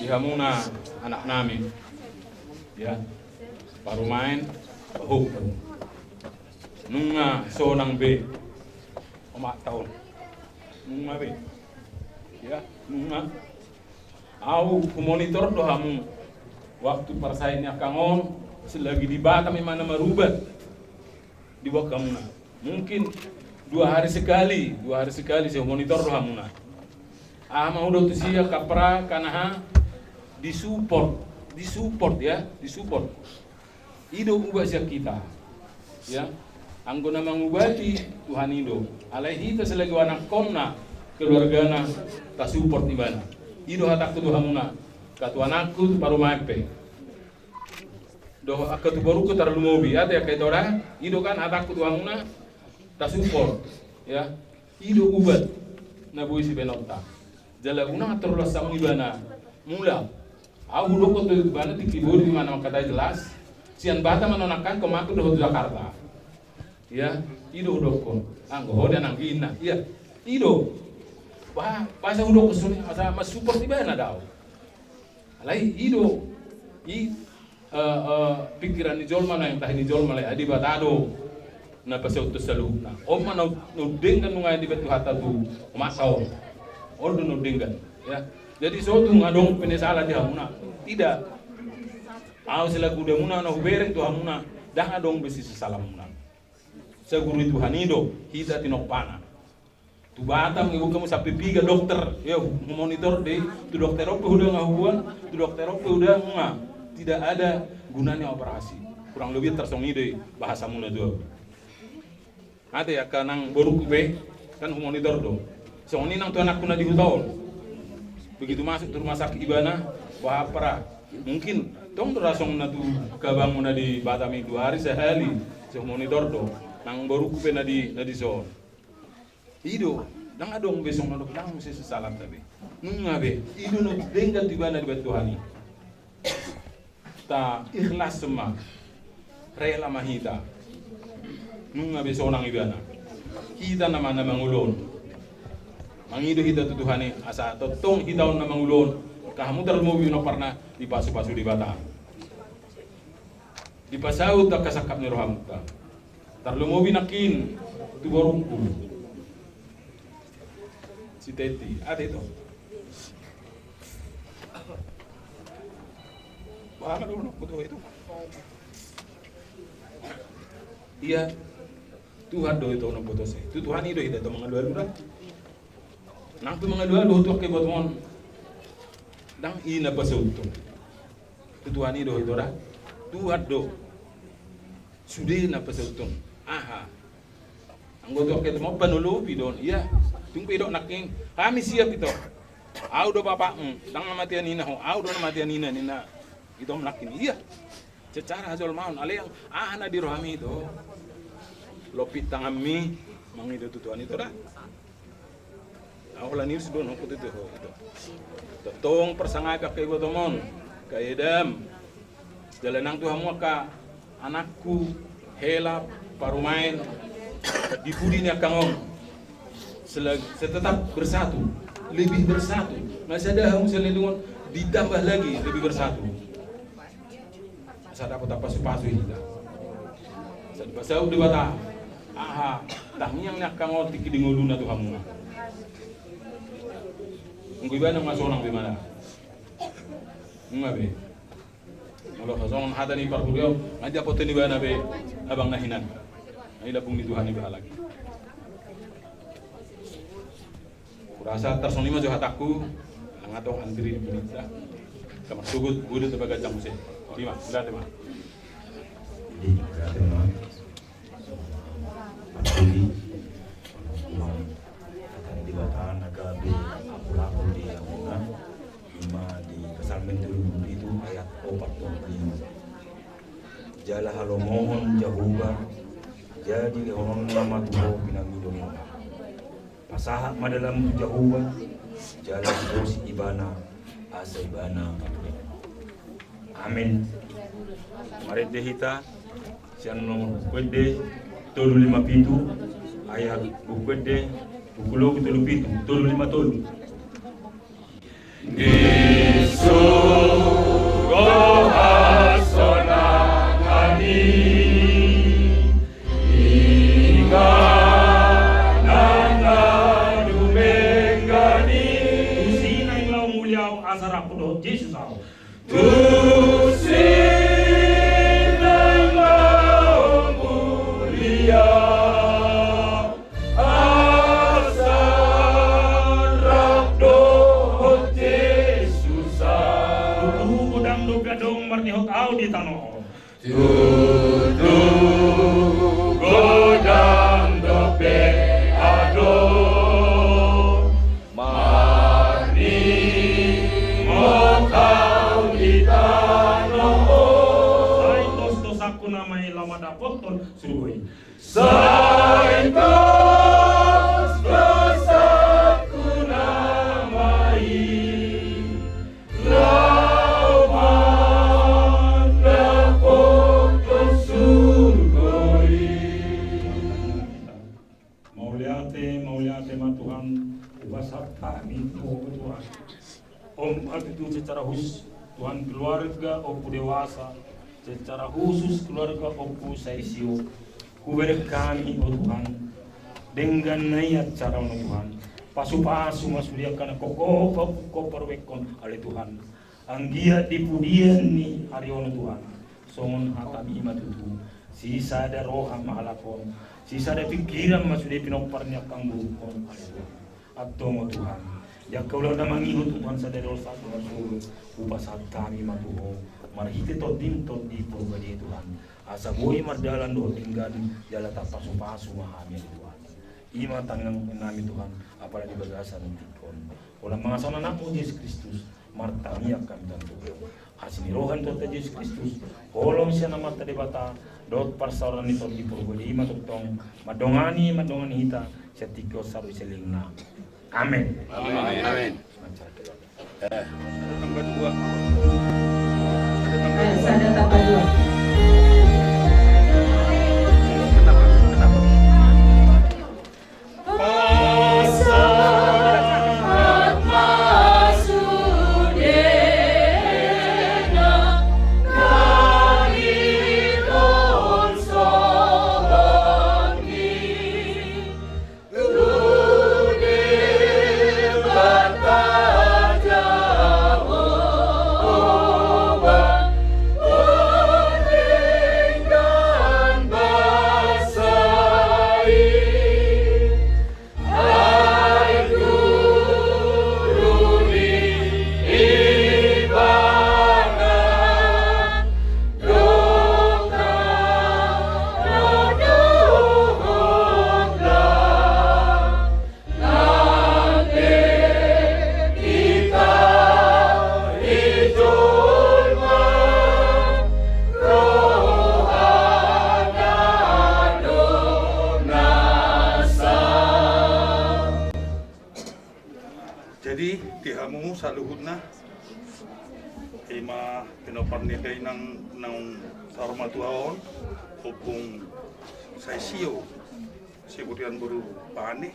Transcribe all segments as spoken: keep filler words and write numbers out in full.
Di hamuna anak nami, ya, parumaen, pahompu. Nunga sonang be omakta on. Nunga be. Ya, nunga. Au humonitor do hamu waktu parsahit ni angka on, selagi Debata ma na marubat di bak hamuna. Mungkin dua hari sekali, dua hari sekali sai humonitor do hamuna. Aha ma hudok tusi angka pra, angka na aha, disupport, disupport ya, disupport. I do ubat sian hita. Ya. Anggo na mangubati Tuhan i do. Alai hita selagi anakkonna, keluargana, tasupport ibana. I do hatangku tu hamuna. Angka tu anakku, tu parumaen pe. Dohot angka tu borungku tarlumobi, ate angka ito da, i do kan hatangku tu hamuna, tasupport, ya. I do ubat na boi sibahenonta. Jala unang torlas hamu ibana mulak. Au hudokkon tu ibana tingki bodi di mana mangkatai jelas. Sian Batam ma na nangkang ke maku dohot Jakarta. Ya, i do hudokkon. Anggo ho dia nangkin na. Ya, i do. Ba, ba asa hudokkon songon i, asa masupport ibana do au. Alai i do, i, eh, eh, pikiran ni jolma, naeng tahi ni jolma, alai Debata do na pasauthon saluhutna. On ma na, na denggan nunga dibaen Tuhanta tu omakta on. On do na denggan, ya. Jadi so tung adong pe na sala di hamuna. Tidak. Au selaku damuna na hubereng tu hamuna, ndang adong be sisala muna. Saguru ni Tuhan i do hita tinompana. Tu Batam, ibu kamu sampe piga dokter, ya, monitor dei, tu dokter on pe huda nga hubuan, tu dokter on pe huda nga, tidak ada gunanya operasi. Kurang lebih tarsongon i dei bahasamuna tu au. Ate angka nang borungku pe, kan humonitor do. Songon i nang tu anakku na di huta on. Begitu masuk tu rumah sakit ibana, bah, pra. Mungkin tong do rasong na tu kabangmu na di Batam i, dua hari sehali, sai humonitor do. Nang borungku pe na di, na di son. I do, ndang adong be songon na dok, ndang muse sesalanta be. Nunga be, i do na denggan tu ibana dibaen Tuhan i. Ta ikhlas ma, rela ma hita. Nunga be sonang ibana. Hita nama na mangolu on. Mangido hita tu Tuhan i, asa tongtong hita on na mangolu on. Angka hamu tarlumobi na pernah dipasupasu Debata. Dipasaut angka sangkap ni rohamuna. Tarlumobi nangkin tu borungku. Si Teti, ate ito. Bah, anu, anu, foto itu. Iya. Tuhan do ito na foto se. Tu Tuhan i do hita ito mangalualu da. Nang tu mangalualu tu angka ibotom on. Ndang i na pasauthon. Tu Tuhan i do ito da. Tuhan do. Sude na pasauthon. Aha. Anggo tu angka ibotom on panolopi do on. Iya. Tung pe didok nangkin. Hami siap ito. Au do bapakmu. Ndang na mate anina ho. Au do na mate anina, ninna. Ito nangkin. Iya. Secara hajolmaon, alai aha na di rohami ito, lopi tanganmi, mangido tu Tuhan ito da. Au holan i sude nangkok tu ito, ito. Tongtong pasangapi angka ibotom on, angka edam. Jala nang tu hamu angka anakku, hela, parumaen, di pudi ni angka on. Sel-, tetap bersatu, lebih bersatu. Masih ada hamu selain ditambah lagi lebih bersatu. Asa dapot pasupasu hita. Asa dipasaut Debata. Aha, tangiang ni angka on tingki di ngoluna tu hamuna. Anggo ibana nga sonang be mada. Nga be. Molo songon hata ni parhuriau, nga didapothon ibana be abang na hinan. Nga i lambung ni Tuhan i be halak i. Hurasa tarsongon i ma jo hatangku, nga tong antri di pudita. Sama sugut, budu tebaga jam muse. Lima, sudah tema. Jadi, sudah tema. Antri. Hata ni Debata na gabe apul-apul di hamuna. Ima di Psalmen tolu pulu pitu ayat opat dohot lima. Jala halomohon Jahowa, jadi lehononna ma tu ho pinangido muna. Pasahat ma dalanmu tu Jahowa, jala puji ibana, asa ibana mangulahon. Amin. Marende hita sian nomor Buku Ende tolu lima pitu, ayat Buku Ende, Buku Logi tolu pitu, tolu lima tolu. Di so Au asa rap dohot Jesus au. Tusing nang laho mulia, asa rap dohot Jesus au. Tutu godang dope adong marnihot au di tano on. Tutu godang dope adong marnihot au di tano on. Sai tosdosangku nama i laho mandapothon surgo i. Sai tosdosangku nama i laho mandapothon surgo i. Mauliate, mauliate ma Tuhan, hupasahat hami tu Ho Tuhan. Om, hami tu secara khusus Tuhan keluarga Ompu Dewasa, secara khusus keluarga Ompu Saisio, hubereng hami, o Tuhan, denggan na i acara on, o Tuhan. Pasupasu ma sude angka na ho pabuhahon, ho paruekhon, ale Tuhan. Anggiat di pudian ni ari on, o Tuhan, songon hatami i ma tutu, sisada roha ma halak on, sisada pingkiran ma sude pinompar ni angka guru on, ale Tuhan. Antong, o Tuhan, di angka ulaon na mangihut, o Tuhan, sada dosa, dosa, hupasahat hami ma tu Ho marhite Tondim, Tondi Porbadia, Tuhan, asa boi mardalan dohot denggan jala tarpasupasu ma hami, ale Tuhan. I ma tangiang nami, Tuhan, apala di bagasan tingki on. Holan mangasahon Anakmu Jesus Kristus, martangiang hami, Tuhan. Asi ni roha ni Tuhanta Jesus Kristus, holong sian Amanta Debata, dohot parsaoran ni Tondi Porbadia, i ma tongtong mandongani, mandongani hita sian tingki on sahat tu salelengna. Amen. Amen. Amen. Eh, sada tambah dua. Jadi, di hamu saluhutna, i ma pinompar ni dainang naung saur matua on, Ompung Saisio, Siburian boru Pane,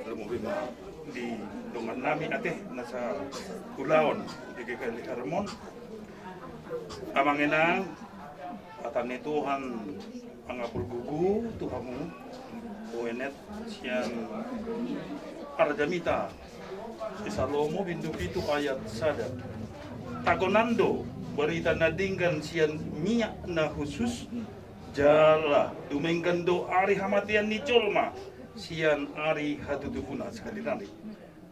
lumobi ma di dongan nami ate na saulaon di G K L Hermon. Amang inang, hata ni Tuhan mangapul gogo tu hamu, uenet sian Arajamita, si Salomo bindu pitu ayat sada. Tagonan do barita na denggan sian miak na hushus, jala dumenggan do ari hamatean ni jolma sian ari hatutubuna. Sekali lagi.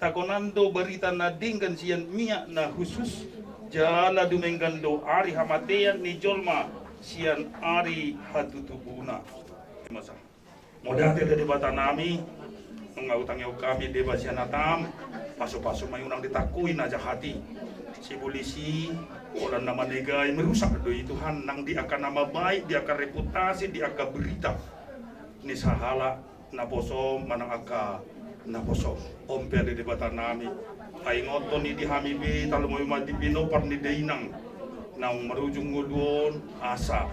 Tagonan do barita na denggan sian miak na hushus, jala dumenggan do ari hamatean ni jolma sian ari hatutubuna. Mauliate tu Debata nami, nunga hutangihon hami deba sian hataM, pasupasu ma i, unang ditangkoi na jahat i. Sibolis i, holan na manegai, merusak do i Tuhan, nang di angka nama baik, di angka reputasi, di angka berita ni sahalak naposo manang angka naposo. On pe ale Debata nami, paingothon i di hami be, tarlumobi ma di pinompar ni dainang naung marujung ngolu on, asa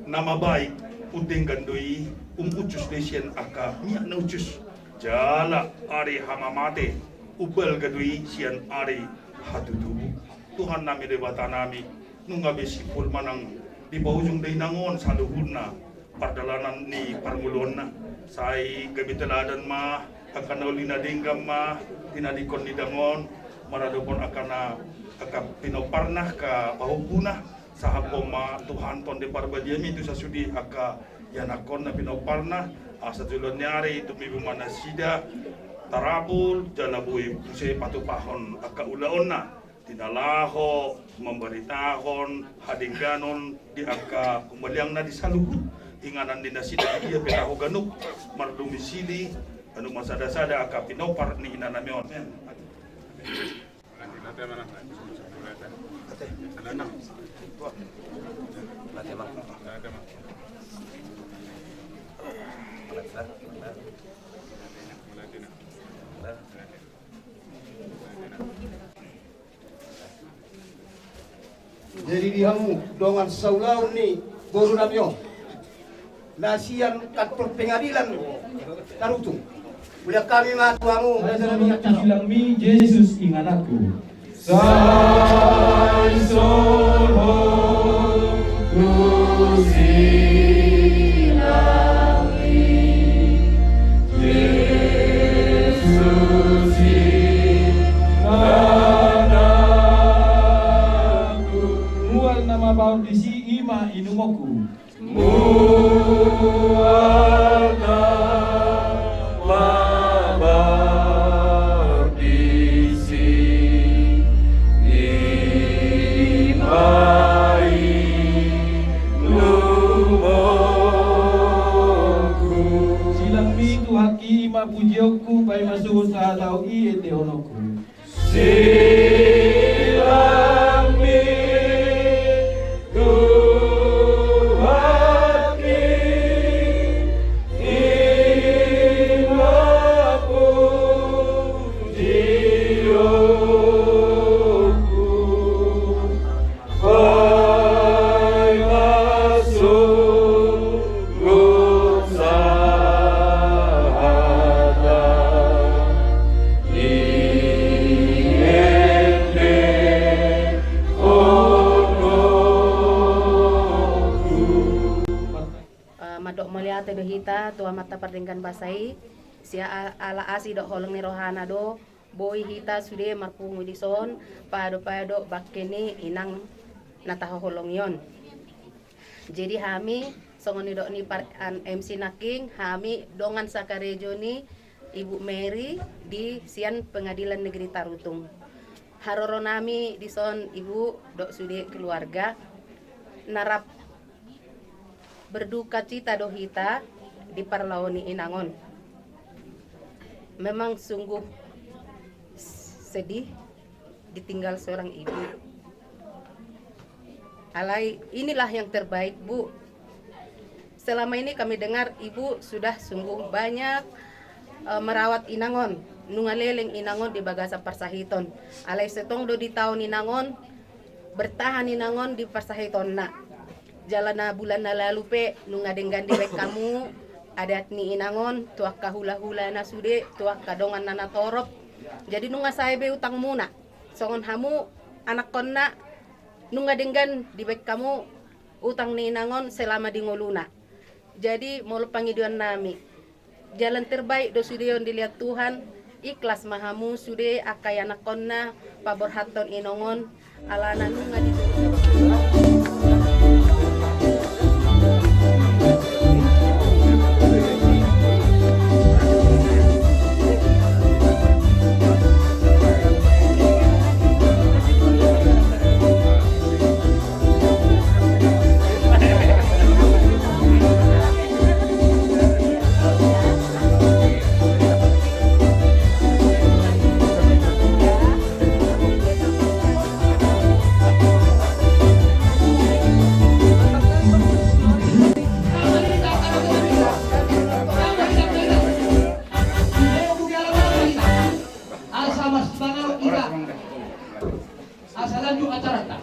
nama baik, umdenggan do i, umucus do i sian angka miak na ucus, jala ari hamamate, umbalga do i sian ari hatutubu. Tuhan nami, Debata nami, nunga be simpul manang di paujung dainang on saluhutna pardalanan ni parngoluonna. Sai gabe teladan ma angka na uli na denggan ma tinadingkon ni dang on, Maradophon angka na, angka pinomparna, angka pahompuna, sahat ma Tuhan Tondi Parbadiami tu sasude angka ianakhonna pinomparna, asa joloan ni ari tumibu ma nasida tarapul jala boi muse patupahon angka ulaonna. Di na laho mambaritahon hadengganon di angka humaliangna di saluhut inganan ni nasida di dia pe taho ganup mardomisili, anu ma sada-sada angka pinompar ni inanami on. Jadi di hamu dongan saulaon ni boru nami on na sian kantor pengadilan Tarutung, mauliate hami ma tu hamu raja nami. Silangmi Jesus ingananku. Sai sohot tu silangmi Jesus ingananku. Mual na mabaor disi, i ma inumonku. Mual na mabaor disi, i ma inumonku. Silangmi Tuhanki, i ma pujionku, paima suhut sahatahon i endehononku. Silangmi Tuhanki, i ma pujionku. Paima suhut sahatahon i endehononku. Eh, mandok mauliate do hita tu Amanta Pardenggan Basa i, sian a-, ala asi dohot holong ni rohana do boi hita sude marpungu dison, paado-paado bangke ni inang na tahaholongi on. Jadi hami, songon nidok ni par-, an M C nangkin, hami dongan sakarejo ni Ibu Mary di sian Pengadilan Negeri Tarutung. Haroro nami dison, Ibu, dohot sude keluarga, na rap berdukacita do hita di parlao ni inang on. Memang sungguh sedih ditinggal seorang ibu. Alai inilah yang terbaik, Bu. Selama ini kami dengar Ibu sudah sungguh banyak, eh, merawat inang on. Nunga leleng inang on di bagasan parsahiton. Alai sai tong do ditaon inang on, bertahan inang on di parsahitonna. Jala na bulan na lalu pe nunga denggan dibaen hamu adat ni inang on tu angka hula-hulana sude, tu angka donganna na torop. Jadi nunga sae be utangmuna. Songon hamu anakhonna, nunga denggan dibaen hamu utang ni inang on selama di ngoluna. Jadi molo pangidoan nami, jalan terbaik do sude on dilehon Tuhan. Ikhlas ma hamu sude angka ianakhonna paborhathon inang on, alana nunga di Asa mas pangaut ira. Asa lanjut acaranta.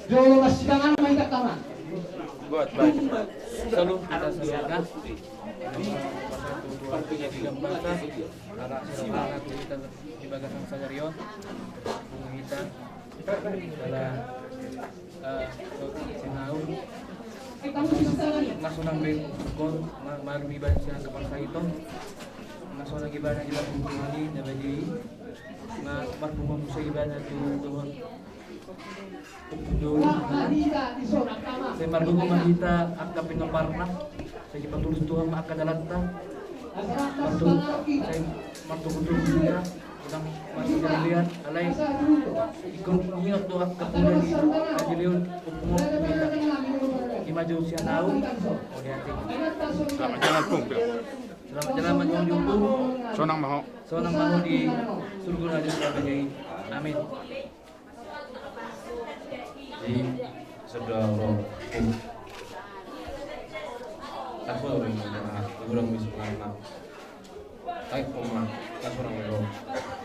Jolo masidangan ma hita, Taman. Buat baik. Selalu kita saluhutna di bangsa, ala si rohana tu hita di bagasan sadari on. Hita adalah, eh, sinau. Nga sonang be gor ma-, marumiban sian angka parsahiton. Nga sonang ibana di lambung Tuhan i na badia i. Marpungu muse ibana tu Tuhan. Sai margogo ma hita angka pinomparna. Sai dipatulus Tuhan ma angka dalanta. Martu-, sai martubu-tubu hita. Unang marsigalian, alai ingkon ingot do angka pula ni pangaliaon ompung on tu hita. I ma jo sian ahu, mauliate. Selamat jalan, Pung. Selamat jalan, Pung. Sonang ma ho. Sonang ma ho di surgo na di surgo i. Amin. Jadi, sudah ro. Aku orang yang kurang bisa menganak. Ai, oma, kan orang melo.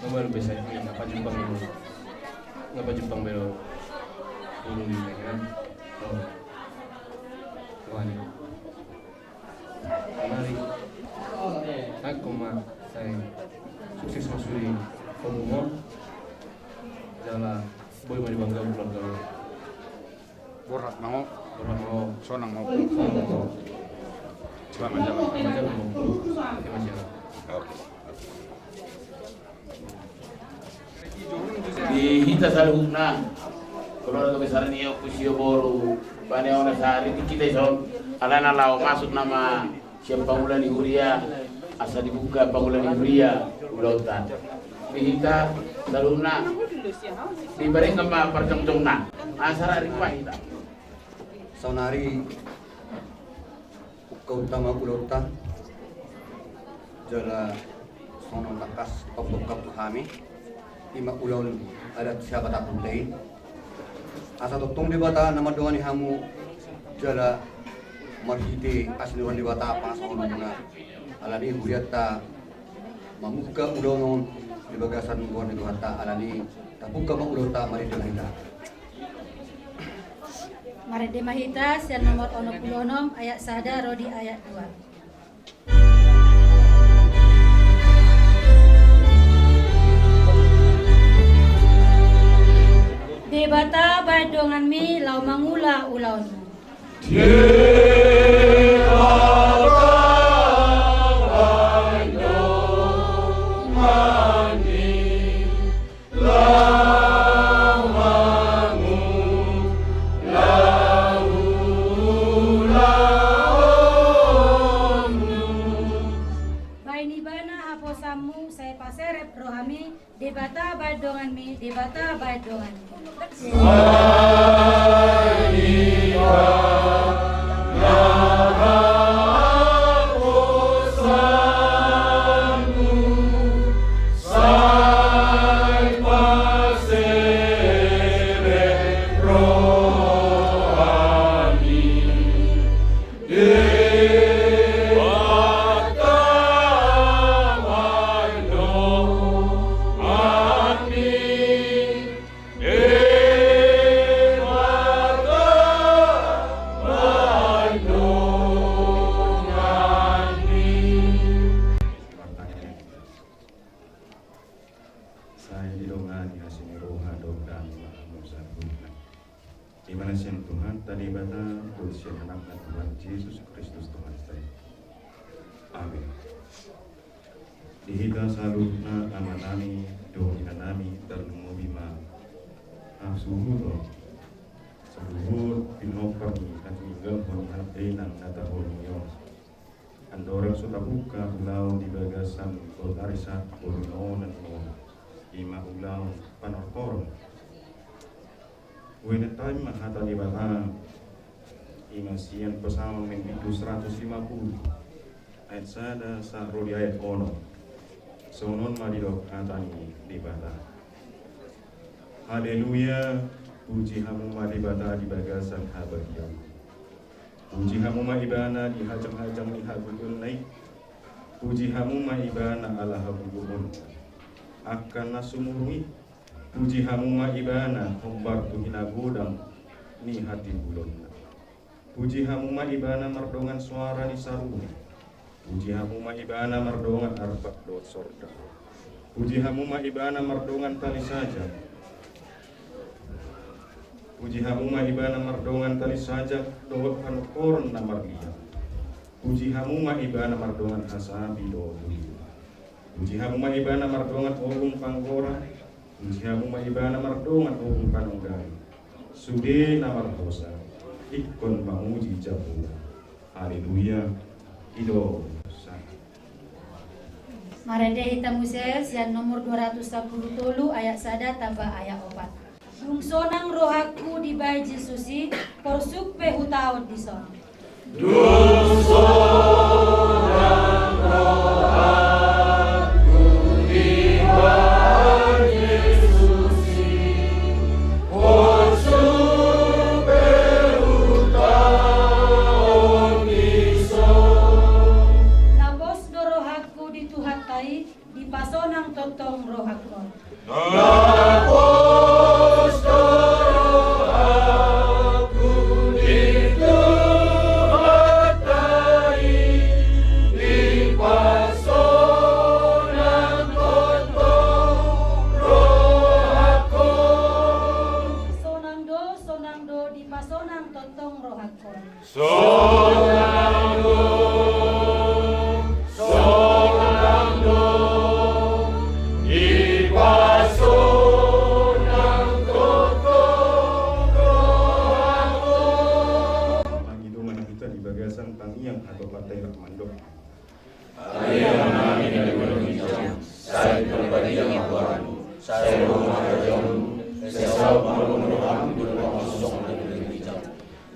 Nomor bisa ini, ngapa Jepang ini? Ngapa Jepang melo? Dulu ini kan. Oh. Wah, ini. Mari. Ai, oma, saya sukses masuk di Komumo. Jala, boy, mari bangga, bulan galau. Borat ma ho. Borat ma ho. Sonang ma ho. Sonang ma ho. Selamat jalan. Selamat jalan. Oke. Di hita saluhutna, keluarga besar ni Ompu Sio boru, bani ona sari di hita ison, alana laho masuk nama sian pangula ni huria, asa dibuka pangula ni huria ulaonta. Di hita saluhutna, dibarenggan ma parjongjongna, asa rap ripa hita. Saonari, buka utama ulaonta, jala songon tangkas pambuka tu hami, i ma ulaon adat Sihabatan Hunda i. Asa tongtong Debata na mandongani hamu, jala marhite asi ni roha ni Debata pangasahononmuna. Alani hurianta mambuka ulaon on di bagasan goar ni Tuhanta, alani tabuka ma ulaonta, marende ma hita. Marende ma hita sian nomor onom pulu onom ayat sada ro di ayat dua. Debata baen donganmi laho mangula ulaonmu. Debata baen donganmi laho mangula ulaonmu. Baen Ibana haposanmu, sai paserep rohami, Debata baen donganmi, Debata baen donganmi. Sai didongani asi ni roha dohot dame ma hamu saluhutna. Di bagasan Tuhanta Debata dohot sian Anakna Tuhan Jesus Kristus Tuhanta i. Amin. Di hita saluhutna, amanami dohot inanami, tarlumobi ma hasuhuton saluhut pinompar ni hatinggol ni hata i nang na taholongi on. Andorang so tabuka ulaon di bagasan boru ari sahat boru na onom on, i ma ulaon panortoron. Huenetahi ma hata ni Debata, i ma sian Psalmen bindu seratus lima puluh ayat sada sahat ro di ayat onom. Songon on ma didok hata ni Debata. Haleluya, puji hamu ma Debata di bagasan habagiaon. Puji hamu ma Ibana di hajanghajang ni hagogoonna i. Puji hamu ma Ibana ala hagogoonna angka na sumurung i. Puji hamu ma Ibana hombar tu hinagodang ni hatimbulonna. Puji hamu ma Ibana mardongan soara ni sarune. Puji hamu ma Ibana mardongan arpak dohot sorda. Puji hamu ma Ibana mardongan tali sajak. Puji hamu ma Ibana mardongan tali sajak dohot panungkoron na marliat. Puji hamu ma Ibana mardongan hasapi dohot uju. Puji hamu ma Ibana mardongan ogung panggora. Puji hamu ma Ibana mardongan ogung panunggali. Sude na mardosa ingkon mamuji Jahowa. Haleluya. Ido sa. Marende hita muse sian nomor dua ratus sapuluh tolu ayat sada tamba ayat opat. Dung sonang rohangku dibahen Jesus i, porsuk pe hutaon dison. Dung sonang rohangku dibahen Jesus i, porsuk pe hutaon dison. Na pos do rohangku di Tuhanta i, dipasonang tongtong rohangkon. Na pos do rohangku di Tuhanta i, dipasonang tongtong rohangkon. Sonang do, sonang do, dipasonang tongtong rohangkon. Sonang do, sonang do, dipasonang tongtong rohangkon. Mangido ma hita di bagasan tangiang atau partai mandok. Ale Amanami na di banua ginjang, sai pinarbadia ma goarMu, sai ro ma harajaonMu, sai saut ma lomo ni rohaMu di banua on songon na di banua ginjang.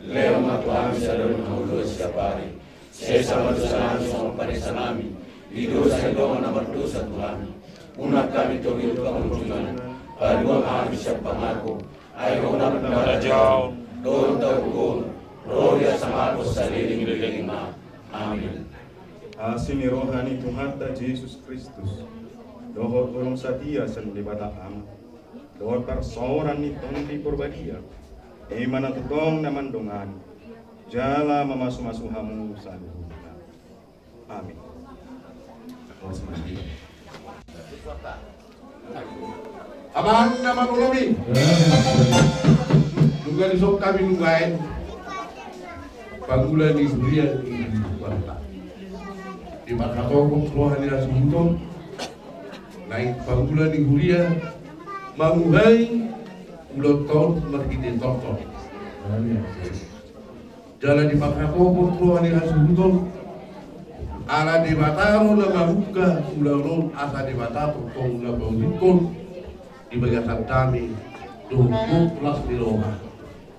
Lehon ma tu hami sadari on hangoluan siapari. Sesa ma dosanami songon panesanami di dosa ni dongan na mardosa tu hami. Unang hami togihon tu pangunjunan, palua ma hami sian pangago. Ai Ho do harajaon dohot hagogoon, ro di hasangapon saleleng ni lelengna. Amin. Asi ni roha ni Tuhanta Jesus Kristus, dohot holong satia sian Debata Ama, dohot parsaoran ni Tondi Porbadia, i ma na tongtong na mandongani jala mamasumasu hamu saluhutna. Amin. Amang na marnonami, nunga dison hami nuaeng pangula ni huria di Tuhanta. Diparhatopot roha ni hasuhuton, naeng pangula ni huria manguhai ulaonta on marhite tortor. Jala diparhatopot roha ni hasuhuton, ala Debata do na mamungka ulaon on asa Debata tongtong na paulikkon di bagasan dame dohot las ni roha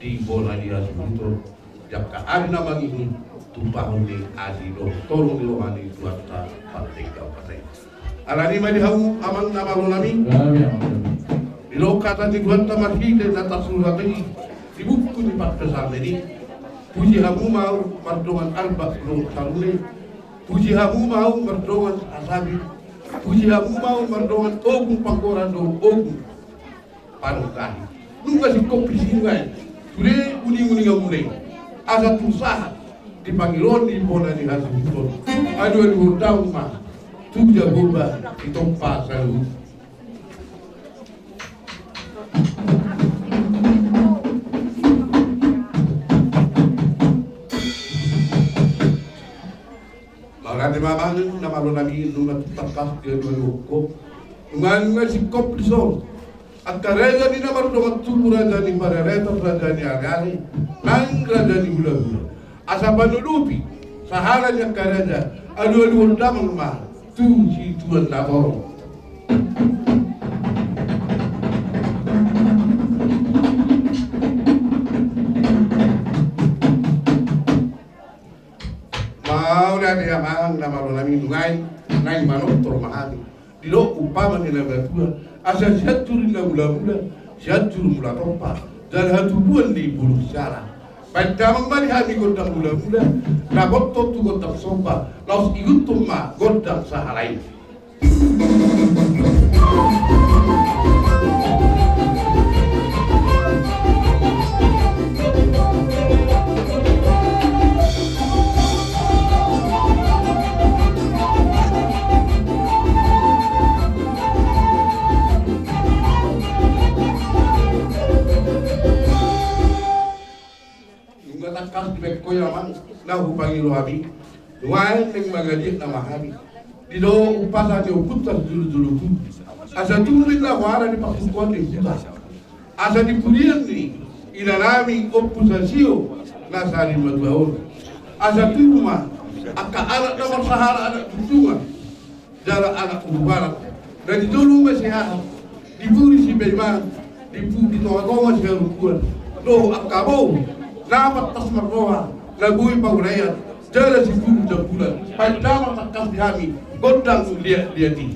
di bona ni hasuhuton, di angka ari na mangihut tumpahon ni asi dohot toru ni roha ni Tuhanta Pardenggan Basa i. Alani i ma di hamu amang na marnonami, didok hata ni Tuhanta marhite na tarsurat i di buku ni Parpsalmen i: Puji hamu ma ahu mardongan arba dohot sarune. Puji hamu ma ahu mardongan hasabit. Puji hamu ma ahu mardongan ogung panggoran dohot ogung panunggali. Nunga singkop di si nuaeng sude uninguninganmuna i, asa tung sahat di pangidoan ni bona ni hasuhuton, alualuhon damang ma tu Jahowa sitompa saluhut. Mauliate ma amang na marnonami, nunga tangkas dialualuhon ho. Nunga, nunga singkop dison angka raja ni na mardongan tubu, raja ni pareretan, raja ni aleale, nang raja ni hulahula. Asa panutupi sahala ni angka raja, alualuhon damang ma tu situan na torop. Mauliate amang na marnonami, nuaeng naeng manortor ma hami. Didok umpama ni natua-tua, asa sianjur ninna mulamula, sianjur mula tompa, jala hatubuan ni bulung siala. Baen damang ma di hami gondang mulamula, na boto tu gondang somba, laos ihuthon ma gondang sahala i. Nunga tangkas dibaen ho i amang na hupangido hami. Nuaeng naeng mangaliat nama hami. Didok umpasa ni ompunta sijolojolo tubu, Asa tubu ma laho ala ni pangkukuan ni huta. Asa di pudian ni inanami Ompu Sasio na sari matua on. Asa tubu ma angka anak na marsahala, anak tuntungan, jala anak ulubarat. Na di tolu ma siaha, di pudi si Baiman, di pudi tongatonga si Harungguan, dohot angka boru na pantas marroha, na boi paulaian, jala si pudi jambulan. Baen damang tangkas di hami gondang liatliat i.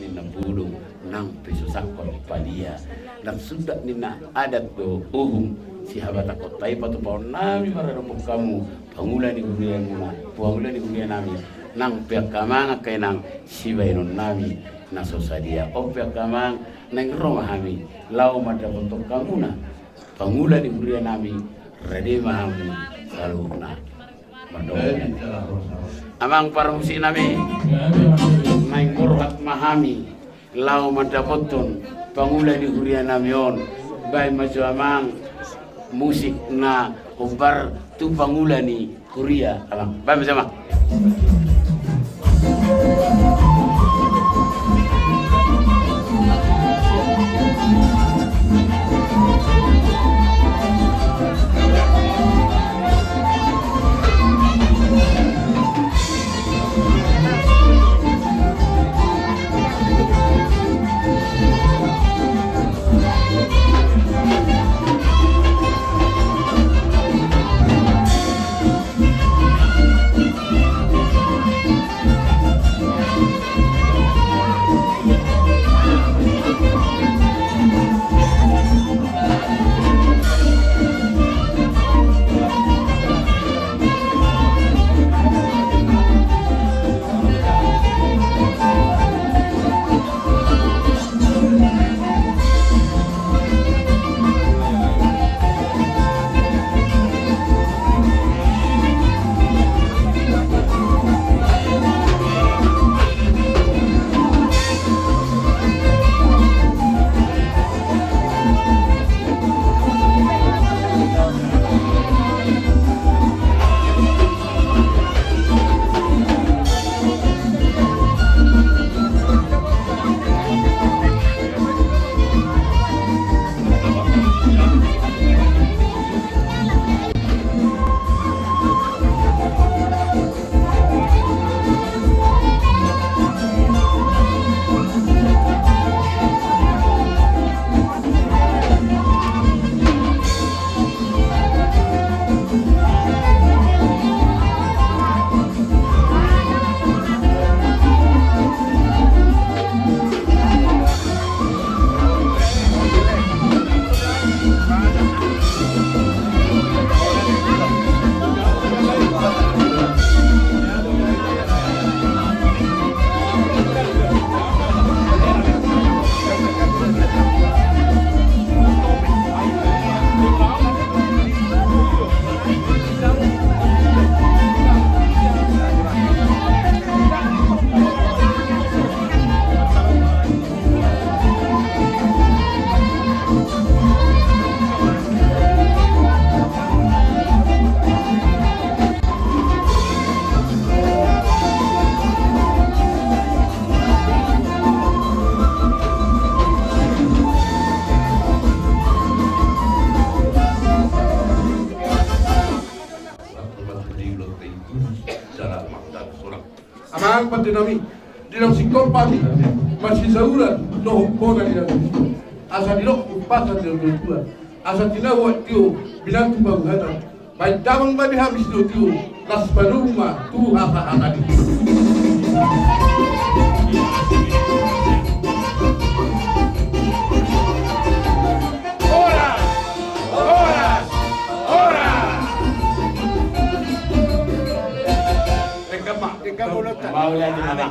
Ninna bulung nang pe so sangkot palia, ndang sundat ninna adat dohot uhum. Sihabatakhonta i patupaonnami maradophon hamu pangula ni huriamuna, pangula ni hurianami, nang pe angka amang angka inang sibahenonnami na so sadia. On pe angka amang, naeng ro ma hami laho mandapothon hamuna pangula ni hurianami, rade ma hamu saluhutna. Amang parmusiknami, naeng borhat ma hami laho mandapothon pangula ni hurianami on. Baen ma jo amang musik na hombar tu pangula ni huria, amang. Baen ma jo amang. Amang pande nami, didok singkop hami, masisauran dohot bona ni nami. Asa didok umpasa ni natua-tua, asa tinau tio, binantu pangugatan. Baen damang ma di hami sitio-tio, las padomu ma tu hata-hata ni. Horas! Horas! Horas! Denggan ma, denggan ma. Mauliate ma.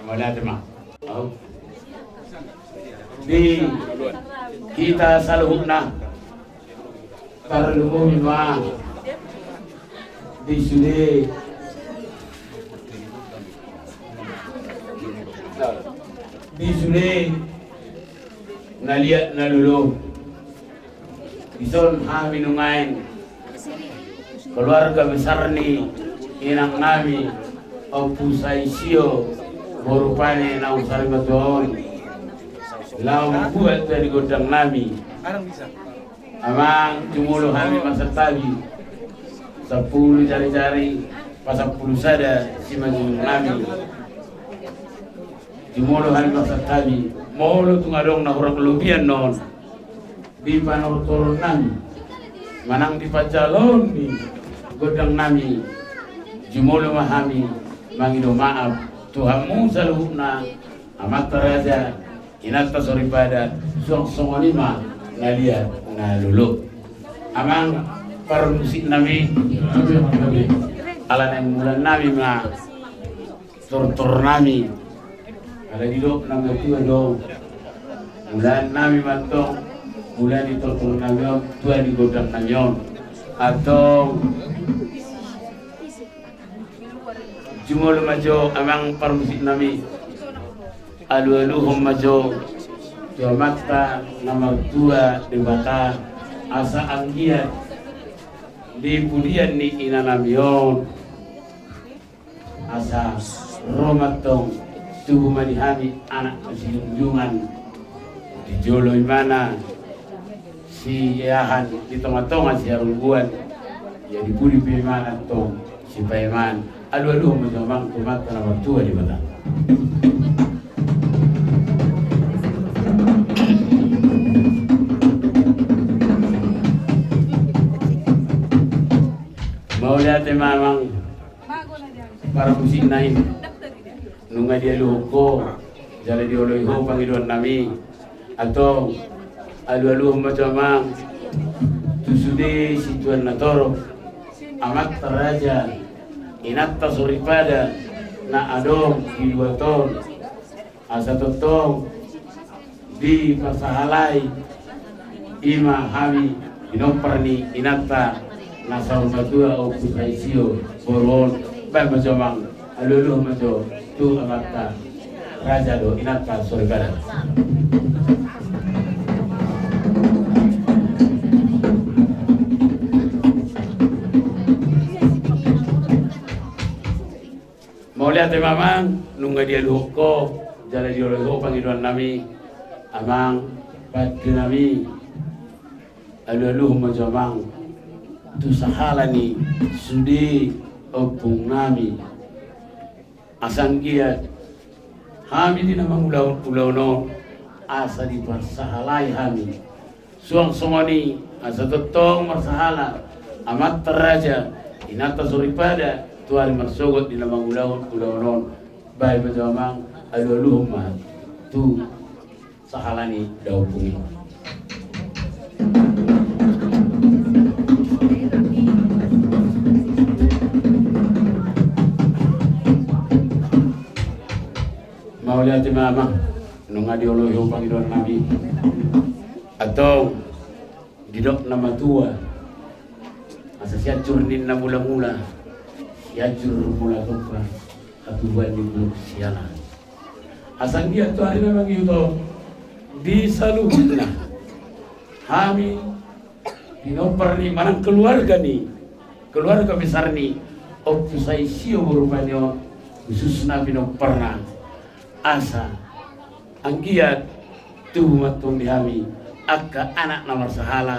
Mauliate ma. Di hita saluhutna, tarlumobi ma di sude, di sude na liat na lolo. Dison hami nuaeng keluarga besar ni inang nami, Ompu Saisio, boru Pane naung sarimatua on, laho mambuat tua di gondang nami. Amang, jumolo hami marsantabi, sampulu jari-jari pasampulu sada simanjujung nami. Jumolo hami marsantabi, molo tung adong na hurang lobian on di panortoron nami manang di panjaloon ni gondang nami, jumolo ma hami mangido maaf tu hamu saluhutna, amanta raja, inanta soripada, suang songon i ma na liat na lolo. Amang parmusik nami, ala naeng mulaan nami ma tortor nami. Ala didok na matua do, mulaan nami ma antong, mula ni tortor nami on, tua ni gondang nami on. Antong, jumolo ma jo amang parmusik nami. Alu-aluhon ma jo tu Amanta na martua Debata, asa anggiat di pudian ni ina nami on. Asa ro ma antong, tubu ma di hami anak na sijunjungan. Di jolo imana sieahan, di tonga-tonga siharungguan. Ia di pudi pe imana antong sipaeman. Alu-aluhon ma jo amang tu Amanta na martua Debata. Mauliate ma amang. Parmusik nami, nunga dialuhon ho jala dioloi ho pangidoan nami. Antong, alu-aluhon ma jo amang tu sude situan na torop, amanta raja, inanta soripada na adong di luat on. Asa tongtong diparsahalai i ma hami, pinompar ni inanta na saur matua Ompu Saisio boru on. Baen ma jo amang, alu-aluhon ma jo tu amanta raja dohot inanta soripada. Mauliate ma amang, nunga dialuhon ho jala dioloi ho pangidoan nami. Amang pande nami, alu-aluhon ma jo amang tu sahala ni sude ompung nami. Asa anggiat hami di na mangulahon ulaon on, asa diparsahalai hami. Suang songon i, asa tongtong marsahala amanta raja, inanta soripada, tu ari marsogot di na mangulahon ulaon on. Baen ma jo amang, alu-aluhon ma tu sahala ni daompung i. Mauliate ma amang, nunga dioloi ho pangidoan nami. Antong, didok na matua, asa Sianjur ninna mula-mula, Sianjur mula tompa, hatubuan ni bulung siala. Asa anggiat tu ari na mangihut on, di saluhutna hami pinompar ni manang keluarga ni, keluarga besar ni Ompu Saisio boru Pane on, khususna pinomparna, asa anggiat tubu ma antong di hami angka anak na marsahala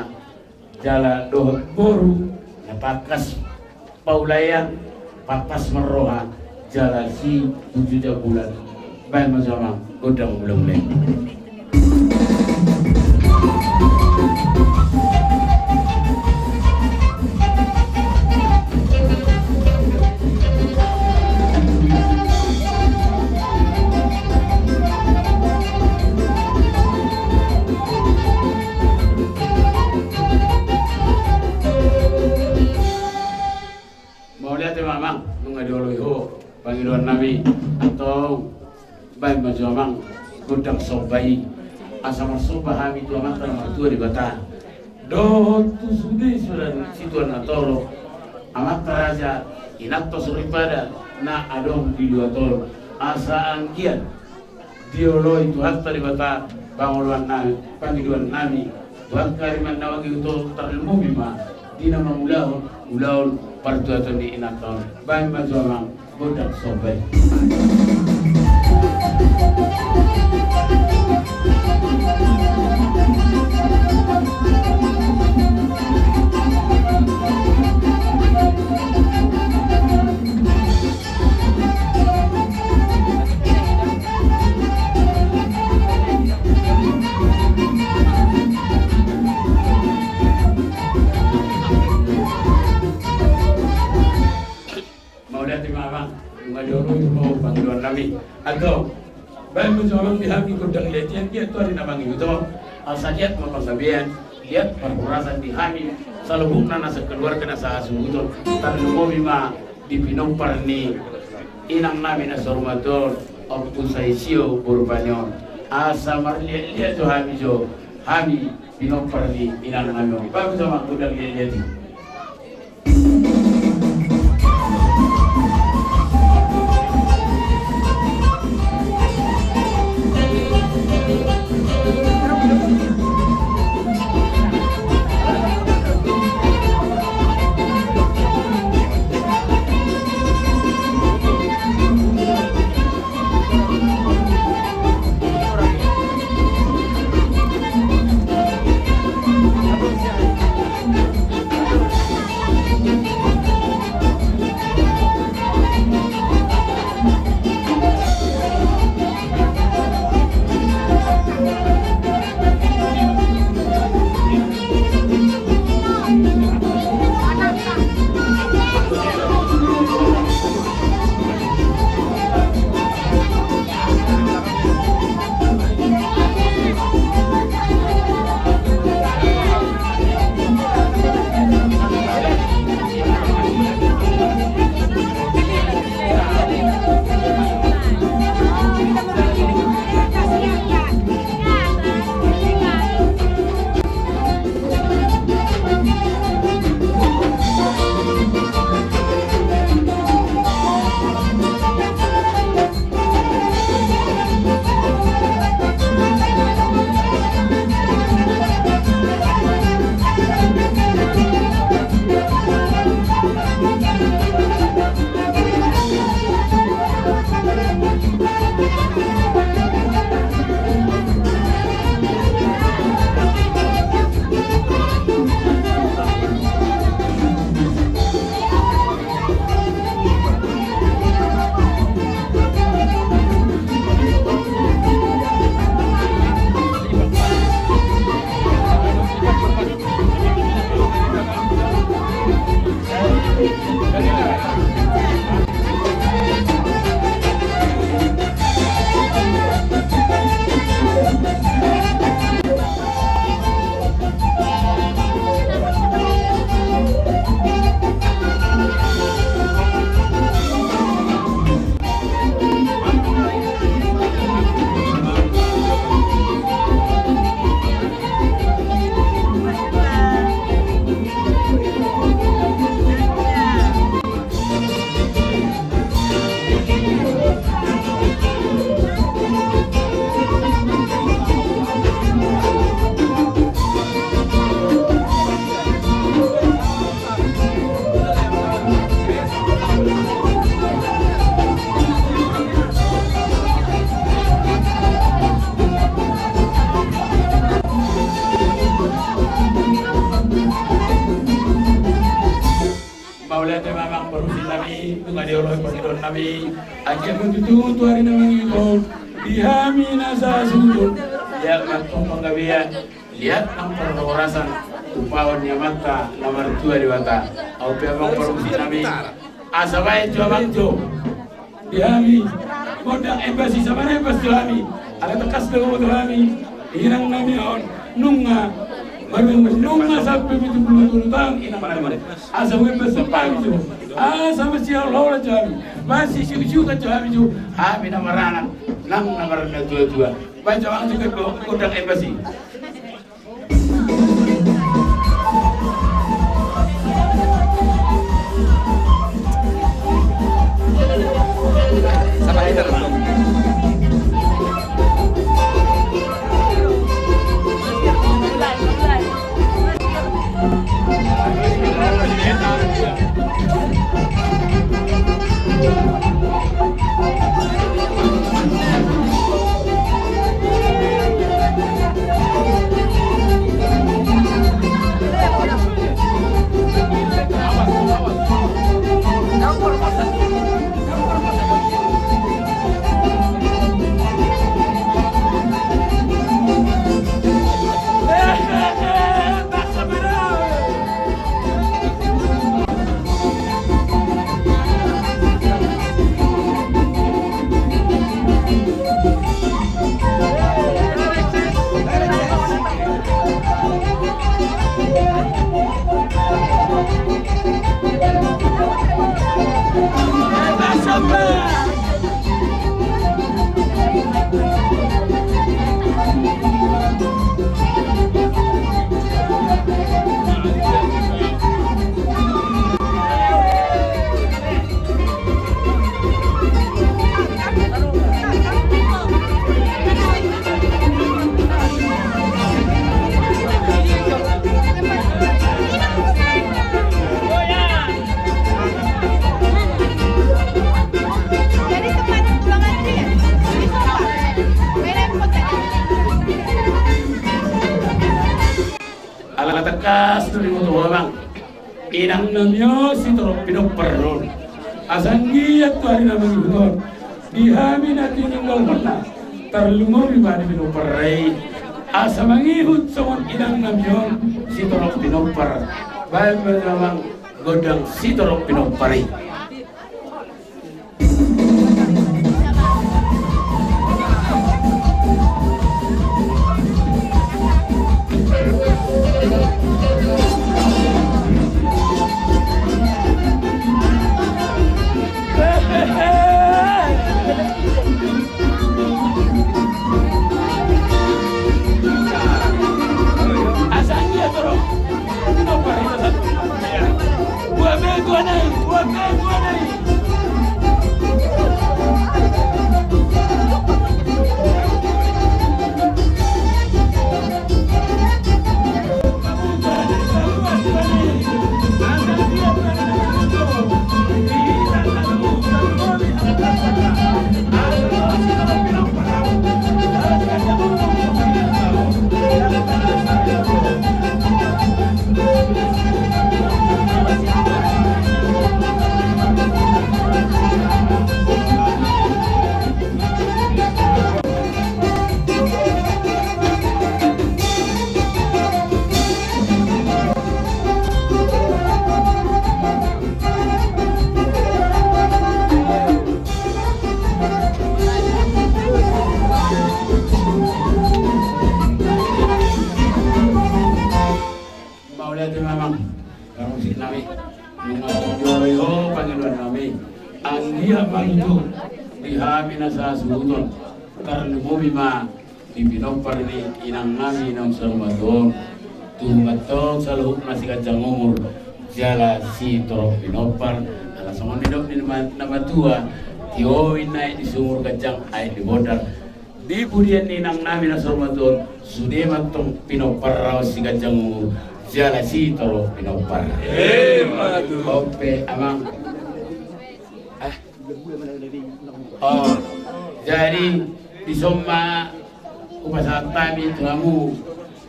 jala dohot boru na tangkas paulaean, pantas marroha, Jala si tujuh bulan. Baen ma jo amang gondang mula-mula i. Mauliate ma amang, nunga dioloi ho pangidoan nami. Antong baen ma jo amang gondang somba i, asa marsomba hami tu Amanta na martua Debata dohot tu sude suda ni situan na torop, amanta raja, inanta soripada na adong di luat on, asa anggiat dioloi Tuhanta Debata pangoloan nami, pangidoan nami tu angka ari na mangihut on, tarlumobi ma di na mangulahon ulaon partuaton ni inanta on. Baen ma jo amang gondang somba i. Mauliate ma amang, nunga dioloi ho pangidoan nami. Antong baen ma jo amang di hami gondang liat i, anggiat tu ari na mangihut on asa liat ma panggabean, liat parhorasan di hami saluhutna na sakeluarga na sahasuhuton, tarlumobi ma di pinompar ni inang nami na saur matua on, Ompu Saisio boru Panion, asa marliat-liat jo hami jo, hami pinompar ni inang nami on. Baen ma jo amang gondang liat-liat i. Hami, anggiat ma tutu tu ari na mangihut on, di hami na sasuhuton, liat ma antong panggabean, liat nang parhorasan, umpahon ni Amanta na martua Debata. Aut pe amang parmusik nami, asa baen jo amang jo. Di hami, gondang embasi, sabar embas tu hami. Ala tangkas do tu hami inang nami on, nunga marumur, nunga sampe pitu pulu tolu taon inang nami. Asa huembas tu hami jo, asa masihaholholan jo hami, masisiuksiukan jo hami jo, hami na maranak nang na marnatuatua. Baen jo amang jo gondang embasi. Ala tangkas do diboto ho amang, inang nami on sitorop pinompar do on. Asa anggiat tu ari na mangihut on, di hami na tininggalhonna, tarlumobi ma di pinompar i. Asa mangihut songon inang nami on sitorop pinompar. Baen ma jo amang gondang sitorop pinompar i. Mauliate ma amang parmusik nami. Nunga tung jolo i ho pangidoan nami. Anggiat ma tutu di hami na sasuhuton, tarlumobi ma di pinompar ni inang nami naung saur matua on. Tu hami antong saluhutna siganjang umur jala sitorop pinompar. Ala songon nidok ni na matua, tio ninna aek di sumur, ganjang aek di bondar. Di pudian ni inang nami na saur matua on, sude ma antong pinompar raos siganjang umur jala sitorop pinompar. Emma tutu. Oke amang. Eh. Oh, jadi dison ma hupasahat hami tu hamu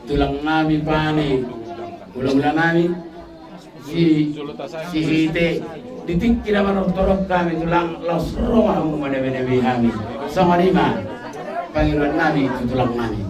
tulang nami, pane, hulahula nami, si, si Hite, Di tingki na manortor on hami tulang, laos ro ma hamu manebe-nebe hami. Songon i ma pangidoan nami tu tulang nami.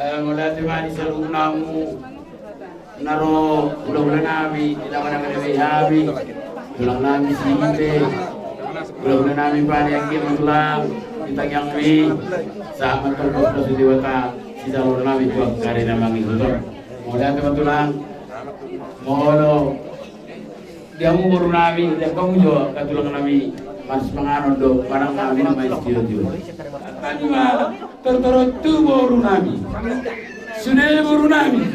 Eh, mauliate ma di saluhut hamu na ro hulahula nami, di na manebe-nebe hami, tulang nami si Ite, hulahula nami pade anggi ma tulang, di tangiang mi, sahat ma tongtong pasupasu ni Debata, sijalo nami tu angka ari na mangihut on. Mauliate ma tulang, molo di hamu boru nami, di hamu jo angka tulang nami, marsipanganon do, manang nami na manis tio-tio. Hami ma tortorontu boru nami. Sude boru nami,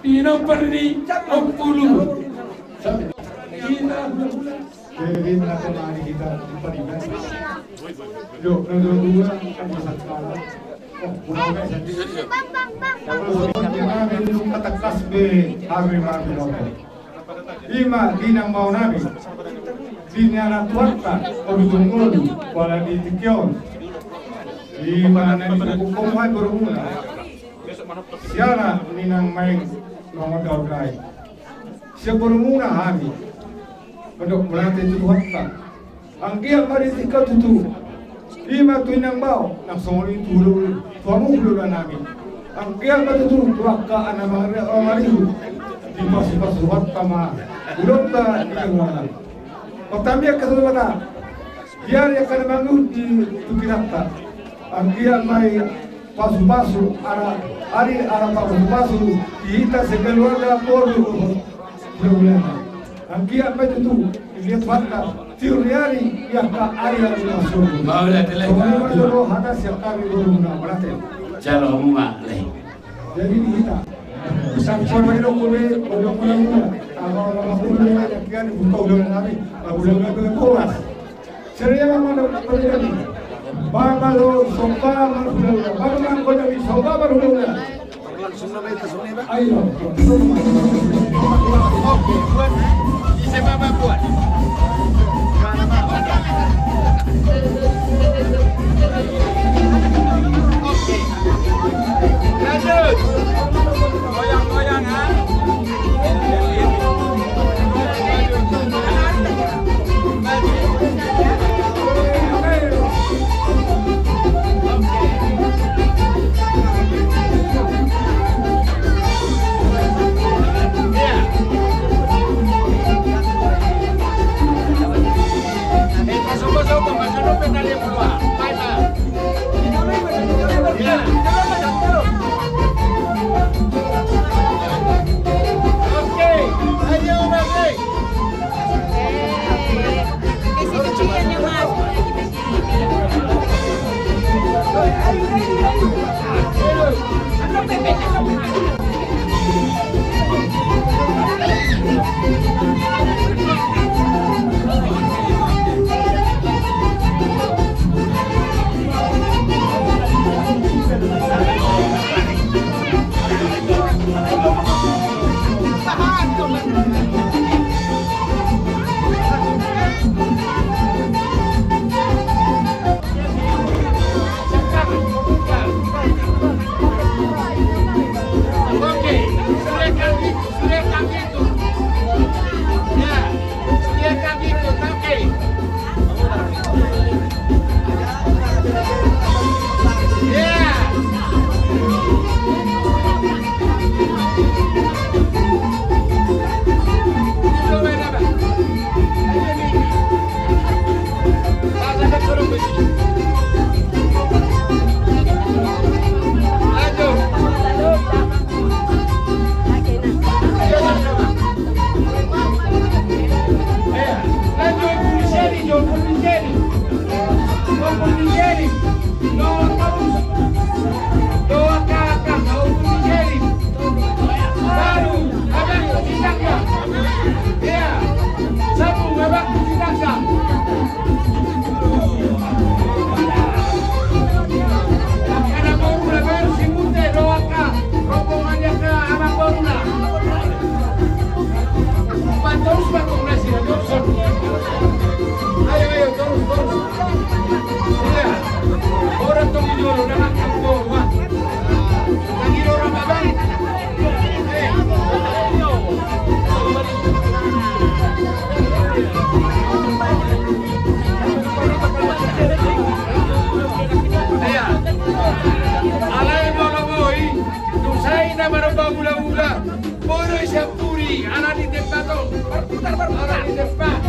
pinompar ni ompu Luhut. Jadi, na kemari hita di Pariban. Yo, kedua, kan masak kalah. Oh, kurang biasa. Terus, kami minum kata keras be, kami mati nopo. Ima di inang bao nami, di na tuatta, olo tunggu, wala di tingki on. Ima na di buku hai boru muna. Siala ni inang maen mangoda-odai. Sian boru muna hami. Mandok mauliate tu Tuhanta. Anggiat ma di tingki on tutu. Ima tu inang bao, nang songon i tu hula-hula, tu hamu hula-hula nami. Anggiat ma tutu tu angka anak mangari-, mangarihut. Dipasu-pasu Tuhanta ma ulaonta di joloan on. Martangiang hita tu Debata. Biar ia kada mangihut di pingkiranta. Anggiat ma i pasu-pasu, ala, ari, ala pasu-pasu di hita sekeluarga boru. Hula-hula. Anggiat ma i tutu, dia Tuhanta, tiur ni ari, ia ka ari ari masuk. Mauliate, Lae. Songon i ma jolo hata sian hami boru muna, mauliate. Jalo hamu ma, Lae. Jadi di hita. Sampai lagi dong kube, bodo kube muna. Apa, apa, kube, ya, kian, buka udah nami. Apa, udah nami, horas. Seria ma do, pernah jadi. Bapa do, soba, marhula-hula. Bapa, bapa, kau jadi soba, marhula-hula. Ayo. Oke, buat. Ise, bapa, buat. Oke. Lanjut. Goyang-goyang, ha? Ayo, ayo, torus, torus. Iya. Orang tong di jolo, udah makan, wah. Lagi orang abang. Eh. Iya. Alai molo boi, tu sai na maromba mula-mula. Boru i sian pudi, ala ni tempat on. Ala ni tempat.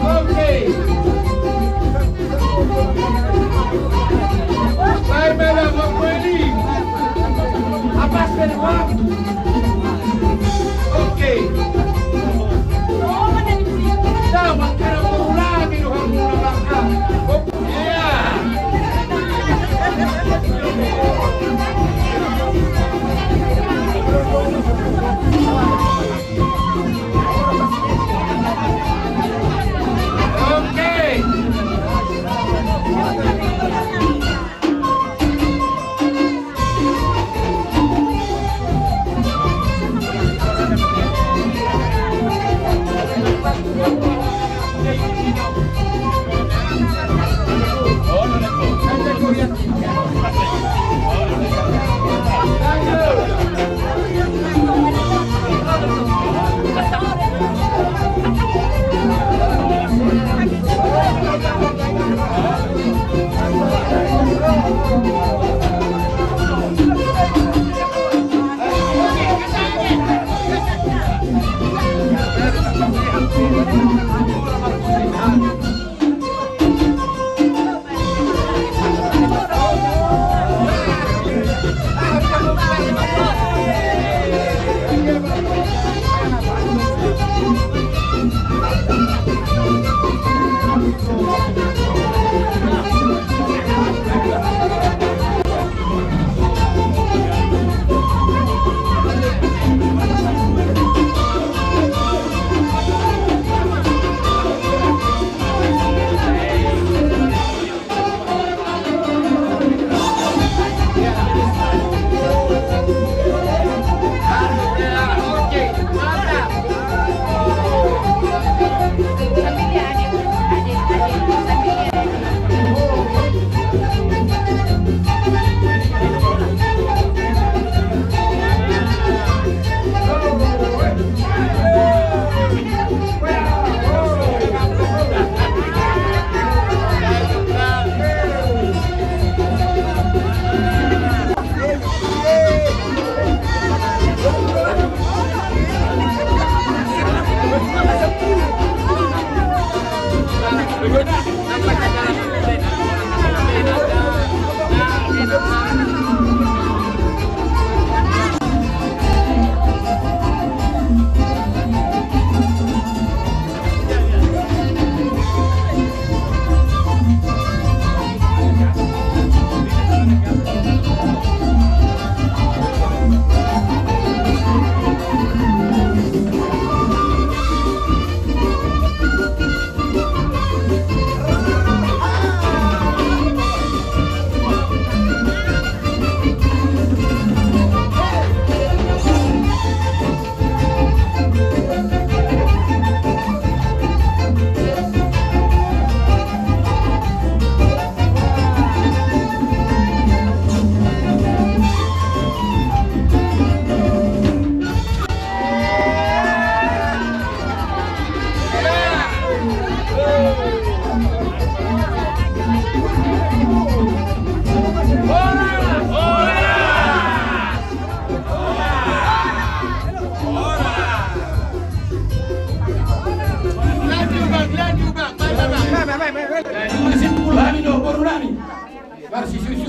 Oke. Baik, baik, baik, baik, baik. Apa sih, Bang? Oke. Sama, kira-kira ulang, gitu, Bang. Iya.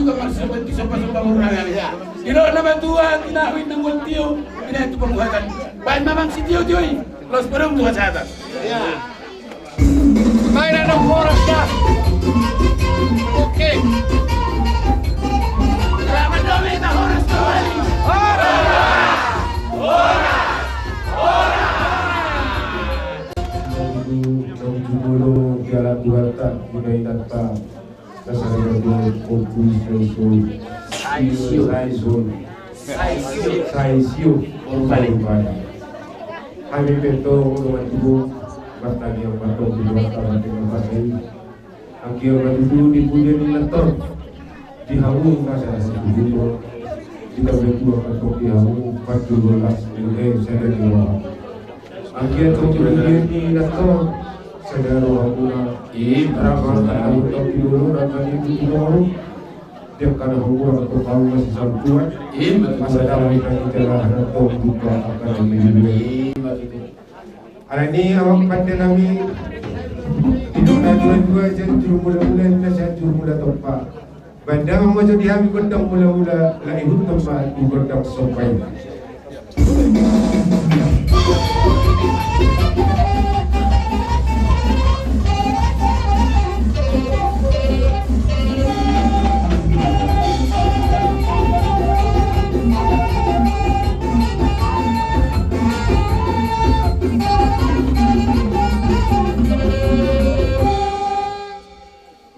Marsomba, somba-somba murna nami. Didok na matua, tinahu inna mual tio, binahen tu pambuhatan. Baen ma amang sitio-tio i, laos padomu tu hasahatan. Baen annon horas da. Oke. Selamat dome ta horas kembali. Horas! Horas! Horas! Naung jumolo di Tuhanta, di Inanta. Nasada do ompu, saisio. Saisio. Saisio. Saisio. Saisio. Hami pe tong do matubu. Martangiang ma tong di Tuhanta, martangiang ma tong. Anggiat ma tutu di pudian ni nator di hamu nasa satuhut. Di tabe tua ma tong di hamu. Patut bolas. Anggiat tong di pudian ni nator. Sada rohamuna. Ima tutu. Rama na hutop di ulu, rama ni tutu. Dia kana hubungan tu kaum masih sampuan. Ima tutu. Masa dalam kita kita lah, rantau buka akan. Ima tutu. Alani i amang pande nami. Didok na tua-tua, sian juru mula-mula, inna sian juru mula tompa. Baen damang ma jo di hami gondang mula-mula, laos ihuthon ma tu gondang somba i.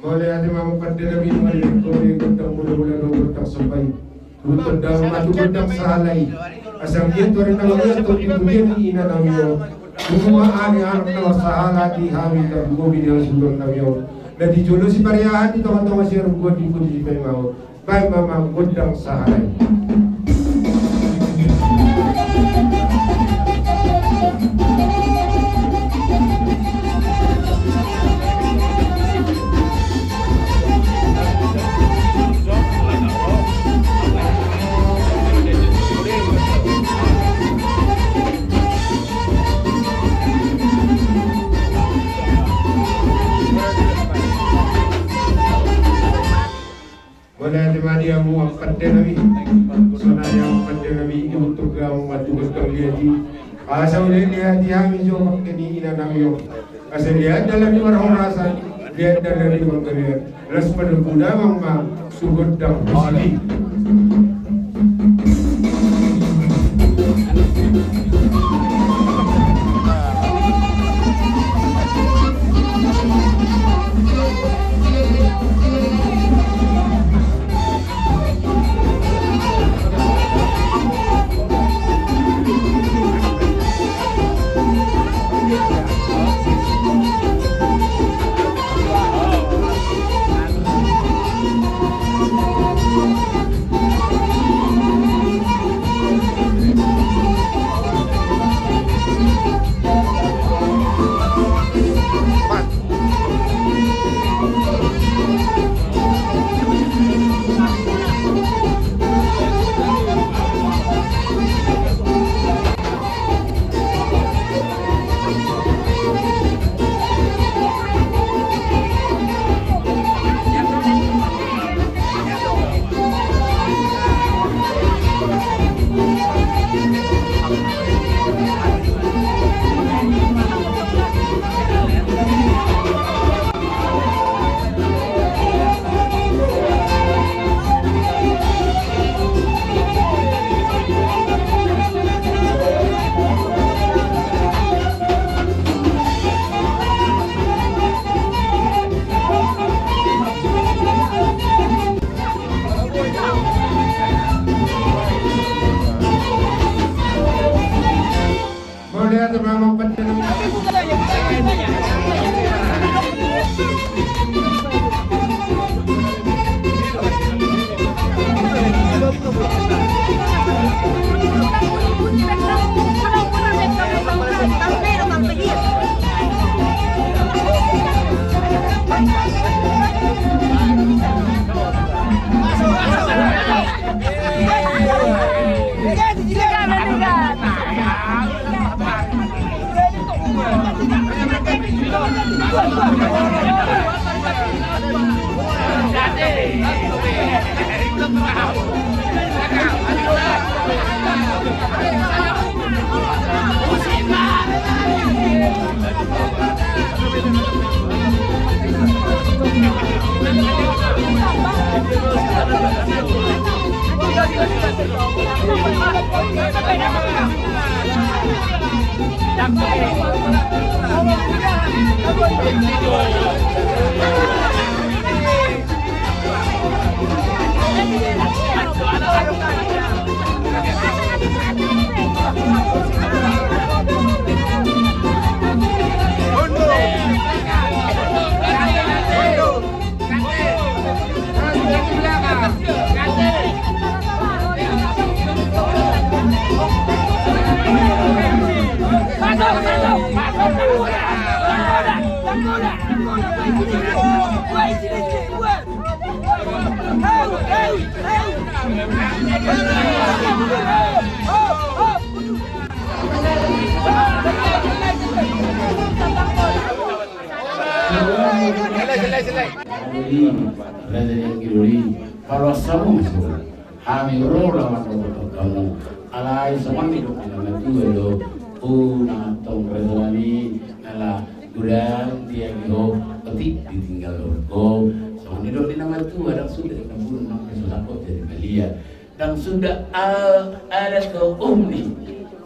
Mauliate ma amang pande nami, mauliate ma di gondang mula-mula dohot gondang somba i. Ihuthon damang ma tu gondang sahala i. Asa anggiat tu ari na mangihut tong di pudian ni ina nami on. Nunga ari anak na marsahala di hami tarlumobi di hasuhuton nami on. Na di jolo sipariahan, di tonga-tonga siarungguan, di pudi sipaimaon. Baen ma amang gondang sahala i. Mauliate ma di hamu amang pande nami. Sonari amang pande nami, ihuthon damang ma tu gondang liat i. Asa uli liat i hami jo pangke ni ina nami on. Asa liat dalan ni parhorasan, liat dalan ni panggabean. Laos padomu damang ma tu gondang musik i. Raja ni anggi doli, paloas hamu ma jo. Hami ro laho mandokhon hamu. Alai songon nidok ni na matua do, unang antong raja nami, ala godang diagiho, otik ditinggalhon ho. Songon nidok ni na matua, ndang suda na bulung nang pe so sangkot jadi balian. Ndang suda a-, adat dohot uhum ni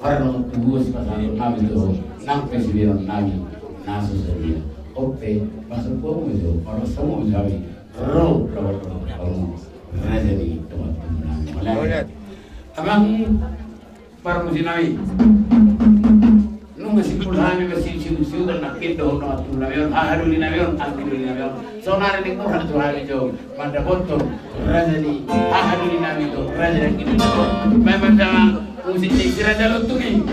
pardomuan tubu sipasahaton nami tu ho, nang pe sibahenon nami na so sadia. On pe, maksud hamu ma jo, paloas hamu ma jo hami ro laho mandokhon hamu, raja ni dongan tubu nami. Mauliate. Amang parmusi nami. Nunga simpul hami masiusiusiuhon nangkin dohot dongan tubu nami on, haha doli nami on, anggi doli nami on. Saonari ni roha tu hami jo mandapothon raja ni haha doli nami tu raja ni anggi doli nami on. Memang dalam musik ni si Raja Lontung i.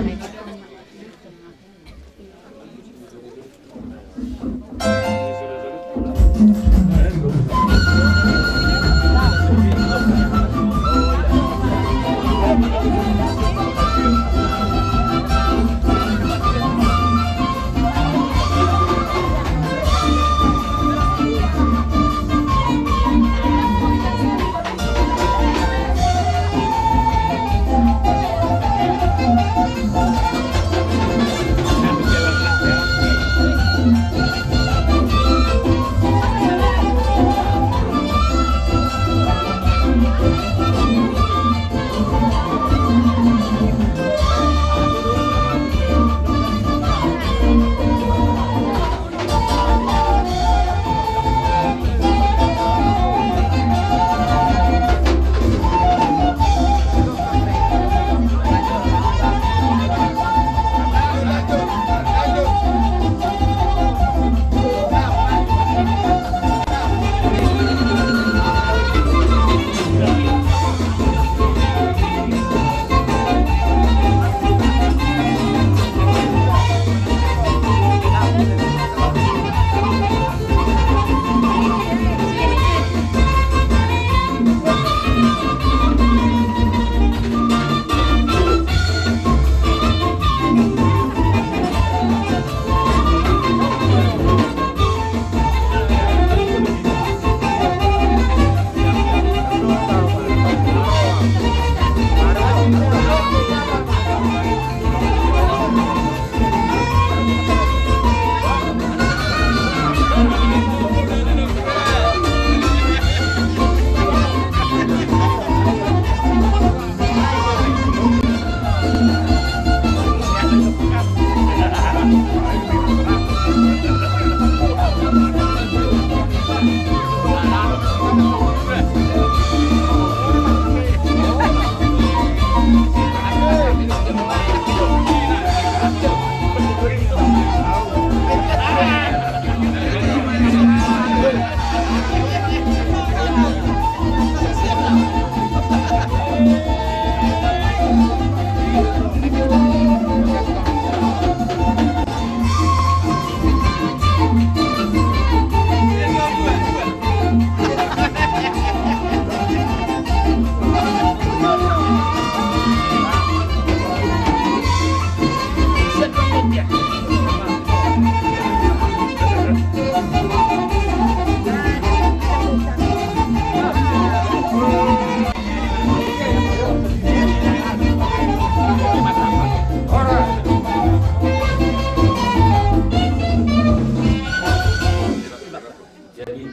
Jadi,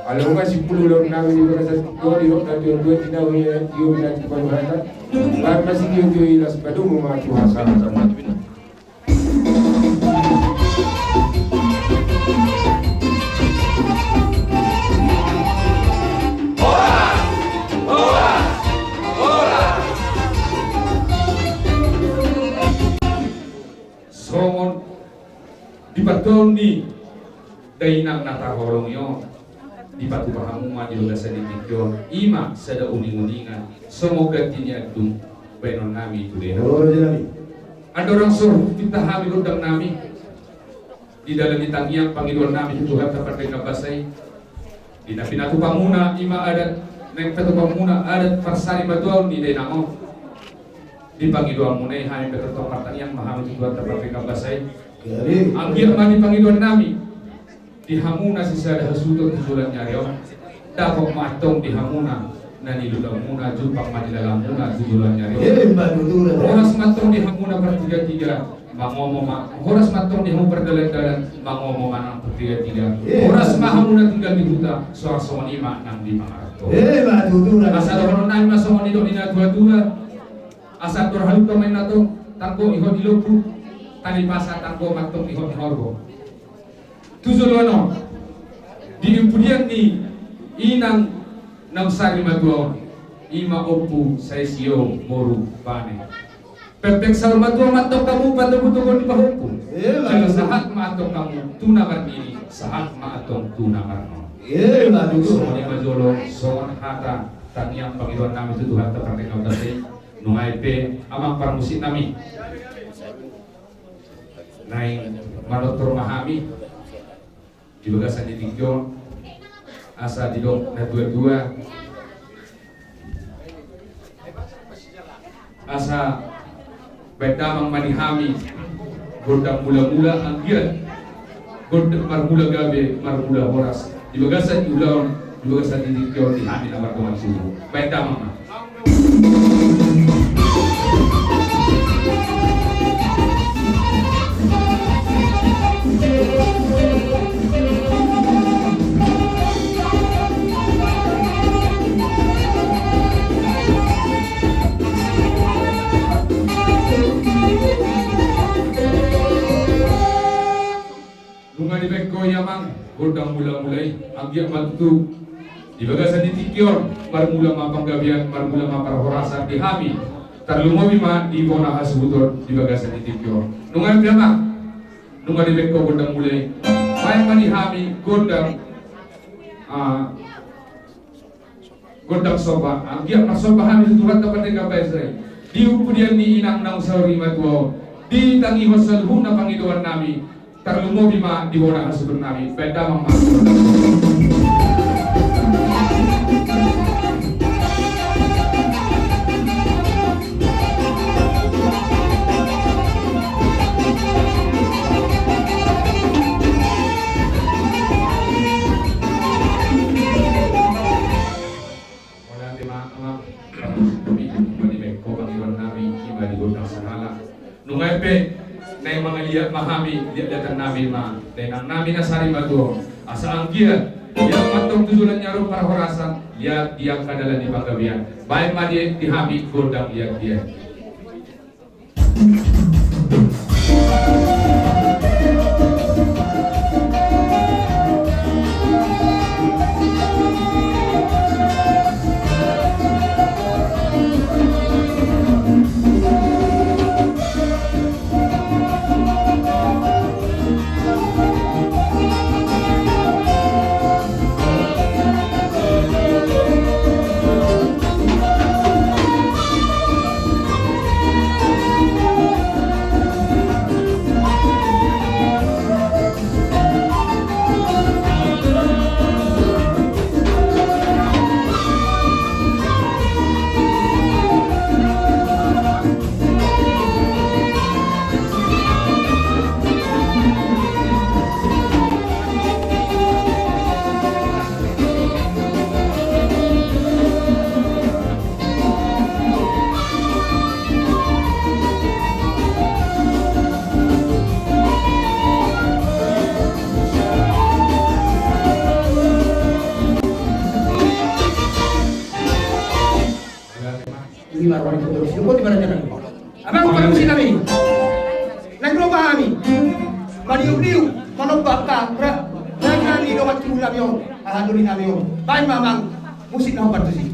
ala nunga simpul ulaon nami di bagasan tingki on, didok na tuatua, tinahu ia tio, binati panuhatan. Baen ma sitio-tio i, laos padomu ma tu hasahatan. Songon di partuaon ni dainang na taholongi on, dipatupa hamu ma di bagasan ni tingki on, i ma sada uninguningan, songon ganti ni andung baenon nami tu dainang. Andorang so pinta hami gondang nami, di dalan ni tangiang pangidoan nami tu Tuhanta pardenggan basa i, di na pinatupa muna i ma adat, na pinatupa muna adat parsari matuaon ni dainang on. Di pangidoan muna i hami pe tongtong martangiang ma hami tu Tuhanta pardenggan basa i. Anggiat ma di pangidoan nami, di hamu na sisada hasuhuton tu joloan ni ari on, dapot ma antong di hamuna na niluluan muna, jumpang ma di dalan muna tu joloan ni ari on. Horas ma antong di hamuna partigatiga, mangomo ma, horas ma antong di hamu pardalandalan, mangomo ma nang partigatiga. Horas ma hamuna tinggal di huta, so songon i ma nang di pangaranto. Asa dohonon nami ma songon nidok ni natuatua: Asa andor halumpang ma inna tong, tanggo ihot ni lombu, tali pasa tanggo ma antong ihot ni horbo. Tu joloan on, di umpudian ni inang naung sari matua on, i ma Ompu Saisio boru Bane. Pengpeng saur matua ma antong hamu, patogutogu ni pahompu. Jala sahat ma antong hamu tu na marnini, sahat ma antong tu na marnono. Songon i ma jolo songon hata tangiang pangidoan nami tu Tuhanta pardenggan basa i. Nunga i pe amang parmusik nami, naeng manortor ma hami di bagasan ni tingki on, asa didok natuatua, asa baen damang ma di hami gondang mulamula, anggiat gondang marmula gabe, marmula horas di bagasan ni ulaon, di bagasan ni tingki on, di hami na mardongan tubu. Baen damang ma. Nunga dibaen ho i amang gondang mulamula i, anggiat ma tutu di bagasan ni tingki on marmula ma panggabean, marmula ma parhorasan di hami, tarlumobi ma di bona hasuhuton di bagasan ni tingki on. Nunga i pe amang, nunga dibaen ho gondang mula i, baen ma di hami gondang, ah, gondang somba. Anggiat marsomba hami tu Tuhanta pardenggan basa i di umpudian ni inang naung saur matua on, ditangihon saluhutna pangidoan nami, tarlumobi ma di bona hasuhuton nami. Baen damang ma. Mauliate ma amang, parmusik nami, nunga dibaen ho pangidoan nami, i ma di gondang sahala. Nunga i pe naeng mangaliat ma hami, liatliatan nami ma dainang nami na sari matua on. Asa anggiat liat ma antong tu joloan ni ari on parhorasan, liat di angka dalan ni panggabean. Baen ma di, di hami gondang liatliat. Amang parmusik nami, naeng ro ma hami maniupniup, manomba angka raja ni dongan tubu nami on, aha doli nami on. Baen ma amang musik na hombar tusi.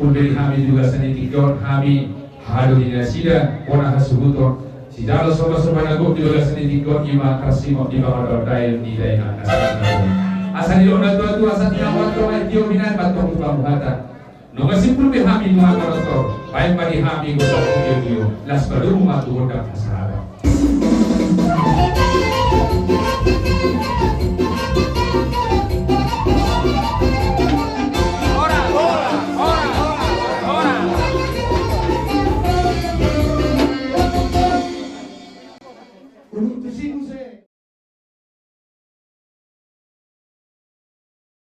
Beri hami di bagasan ni tingki on, hami haha do di nasida bona hasuhuton. Sijalo soba-soba na gok di bagasan ni tingki on, ima tarsingot di pangonda-ondaon ni dainang na sangap na gok. Asa didok na tua-tua, asa tiang wanto ai tio binan mantong tu pamuhatan. Nunga simpul be hami nunga manortor, baen ma di hami godang tio-tio, las padomu ma tu gondang hasahatan.